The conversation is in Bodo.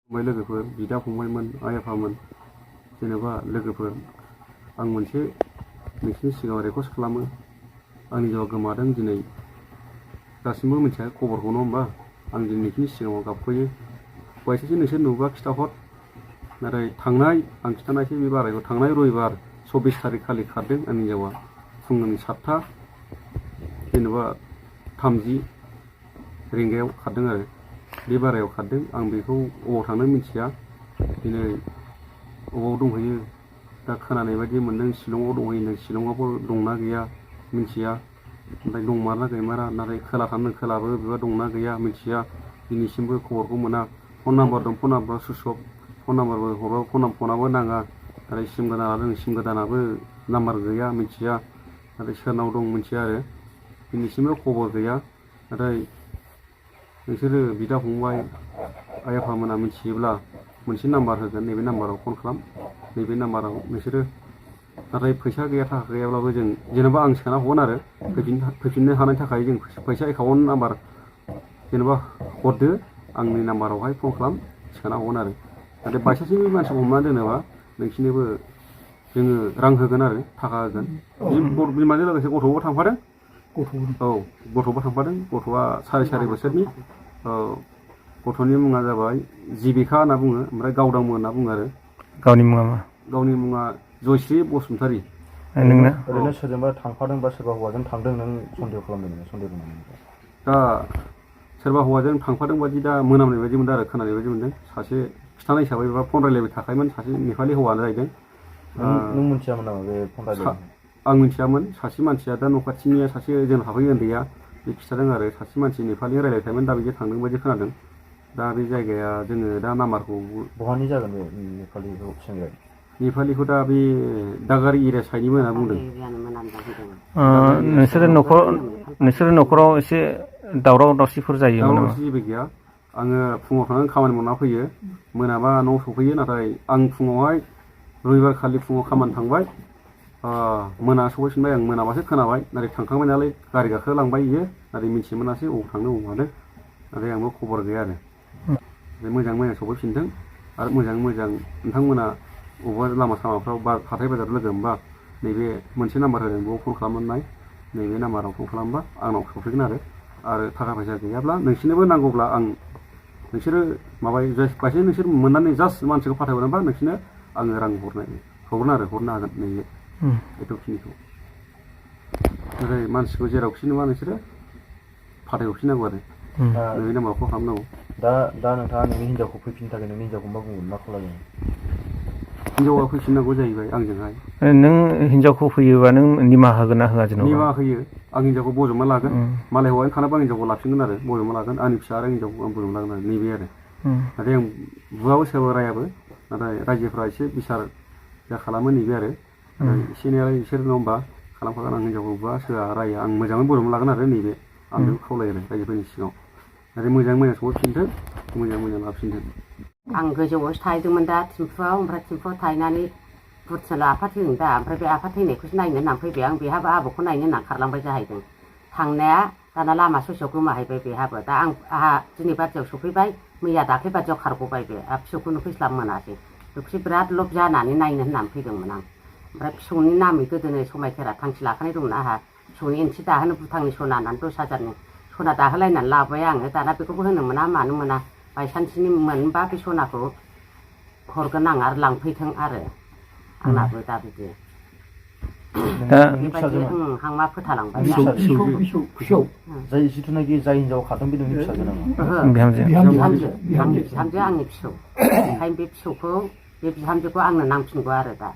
फंबाय लोगोफोर बिदा फंबायमोन आइ आफामोन जेनेबा लोगोफोर आं मोनसे नोंसिनि सिगाङाव रिक्वेस्ट खालामो आंनि जिउआ गोमादों दिनै दासिमबो मिथिया खबरखौ नङा होमबा आं दिनै नोंसिनि सिगाङाव गाबख'यो बायसान्स नोंसोर नुबा खिथाहर नाथाय थांनाय आं खिथानायसै बे बारायखौ थांनाय रबिबार 24 तारिख खालि खारदों आंनि जिउआ फुंनि 7टा जेनेबा 30 रिंगायाव खारदों आरो बे बारायाव खारदों आं बेखौ अबाव थांनो मिथिया दिनै अबाव दंहैयो दा खोनानाय बायदि मोनदों शिलंआव दंहैयो शिलंआवबो दंना गैया मिथिया ओमफ्राय दंमारा गैमारा नाथाय खोला थांनो खोलाबो बेबा दंना गैया मिथिया दिनैसिमबो खबरखौ मोना फन नाम्बार दं फन नाम्बारा सुइस अफ फन नाम्बारबो हरबाबो फनाबो नाङा नाथाय सिम गोदाना दं सिम गोदानाबो नाम्बार गैया मिथिया नाथाय सोरनाव दं मिथिया आरो दिनैसिमबो खबर गैया नाथाय नोंसोरो बिदा फंबाय आइ आफामोना मिथियोब्ला मोनसे नाम्बार होगोन नैबे नाम्बाराव फन खालाम नैबे नाम्बाराव नोंसोरो नाथाय फैसा गैया थाखा गैयाब्लाबो जों जेनेबा आं सोना हरगोन आरो फैफिननो हानायनि थाखाय जों फैसा एकाउन्ट नाम्बार जेनेबा हरदो आंनि नाम्बारावहाय फन खालाम सोना हरगोन आरो नाथाय बायसान्स बे मानसिखौ हमना दोनोबा नोंसिनोबो जोङो रां होगोन आरो थाखा होगोन बिमाजों लोगोसे गथ'बो थांफादों औ गथ'बो थांफादों गथ'आ साराय बोसोरनि गथ'नि मुङा जाबाय जिबिका होनना बुङो ओमफ्राय गावदांबो होनना बुङो आरो गावनि मुङा मा गावनि मुङा जयश्री बसुमतारी नोंना ओरैनो सोरजोंबा थांफादों बा सोरबा हौवाजों थांदों नों सन्देह खालामदों नोङो सन्देह दं दा सोरबा हौवाजों थांफादों बायदि दा मोनामनाय बायदि मोनदों आरो खोनानाय बायदि मोनदों सासे खिथानाय हिसाबै बा फन रायलायबाय थाखायोमोन सासे नेपालि हौवानो जाहैदों नों मिथियामोन नामा बे फन रायलायनाय आं मिथियामोन सासे मानसिया दा न' खाथिनिया सासे जों हाफैयो उन्दैया बे खिथादों आरो सासे मानसि नेपालि रायलायखायोमोन दा बिदि थांदों बायदि खोनादों दा बे जायगाया जोङो दा नाम्बारखौ बहानि जागोन बे नेपालि सेंग्राया नेपालिखौ दा बे दागारि एरिया साइडनिबो होनना बुंदों नोंसोरो न'खराव एसे दावराव दावसिफोर जायो दावराव दावसि जेबो गैया आङो फुङाव थांनानै खामानि मावना फैयो मोनाबा न'आव सफैयो नाथाय आं फुङावहाय रबिबार खालि फुङाव खामानि थांबाय मोना सफैफिनबाय आं मोनाबासो खोनाबाय नाथाय थांखांबाय नालाय गारि गाखोलांबाय बियो नाथाय मिथिनो मोनासै अबाव थांनो अबाव मानो नाथाय आंबो खबर गैया आरो मोजाङै मोजां सफैफिनदों आरो मोजाङै मोजां नोंथांमोना बबेबा लामा सामाफ्राव बा हाथाय बाजार लोगो मोनबा नैबे मोनसे नाम्बार होदों बेयाव फन खालामनाय नैबे नाम्बाराव फन खालामबा आंनाव सफैगोन आरो थाखा फैसा गैयाब्ला नोंसोरनोबो नांगौब्ला आं नोंसोरो माबायो बायसान्स नोंसोर मोननानै जास्ट मानसिखौ फाथायहरनोबा नोंसोरनो आङो रां हरनो हागोन नैबे एथ'खिनिखौ नाथाय मानसिखौ जेरावखि नुवा नोंसोरो फाथायहरफिननांगौ आरो नैबे नाम्बाराव फन खालामनांगौ दा नोंथाङा नोंनि हिन्जावखौ फैफिननो थाखाय नोंनि हिन्जावखौ मा बुंगोन मा खालामगोन हिन्जावा फैफिननांगौ जाहैबाय आंजोंहाय नों हिन्जावखौ फैयोबा नों निमाहा होगोन ना होआ जेनेबा निमाहा होयो आं हिन्जावखौ बजबना लागोन मालाय हौवाजों थानाबा आं हिन्जावखौ लाफिनगोन आरो बजबना लागोन आंनि फिसा आरो हिन्जावखौ आं बजबना लागोन आरो नैबे आरो नाथाय आं बुवाबो सोरबा रायाबो नाथाय रायजोफ्रा एसे बिसार जा खालामो नैबे आरो एसे एनैयालाय बिसोर नङा होमबा खालामखागोन आं हिन्जावखौ बुवा सोरबा राया आं मोजाङै बजबना लागोन आरो नैबे आं बेखौ खावलायो आरो रायजोफोरनि सिगाङाव नाथाय मोजाङै मोजां सफैफिनथों मोजां लाफिनथों आं गोजौआवसो थाहैदोंमोन दा थिम्फुआव ओमफ्राय थिम्फुआव थाहैनानै बुरथिला आफा थैदों दा ओमफ्राय बे आफा थैनायखौसो नायनो होननानै फैबाय आं बेहाबो आबौखौ नायनो होननानै खारलांबाय जाहैदों थांनाया दाना लामा ससेयाव गोमाहैबाय बेहाबो दा आंहा दिनै बादियाव सफैबाय मैया दाख्लै बादियाव खारग'बाय बे फिसौखौ नुफैस्लाब मोनासै बेखौसो बिराद लब जानानै नायनो होननानै फैदोंमोन आं ओमफ्राय फिसौनि नामै गोदोनो समायखेरा थांखि लाखानाय दंमोन आंहा फिसौनि एनथि दाहोनो भुटाननि सना होननानै 10,000नि सना दाहोलायनानै लाबाय आङो दाना बेखौबो होनो मोना मानो मोना बायसान्सनि मोनबा बे सनाखौ हरगोन आं आरो लांफैथों आरो आंनाबो दा बिदि बेबायदि हांमा फोथालांबाय फिसौ जाय जिथुनाखि जाय हिन्जाव खारदों बे नोंनि फिसाजो नामा बिहामजो आंनि फिसौ ओंखायनो बे फिसौखौ बे बिहामजोखौ आंनो नांफिनगौ आरो दा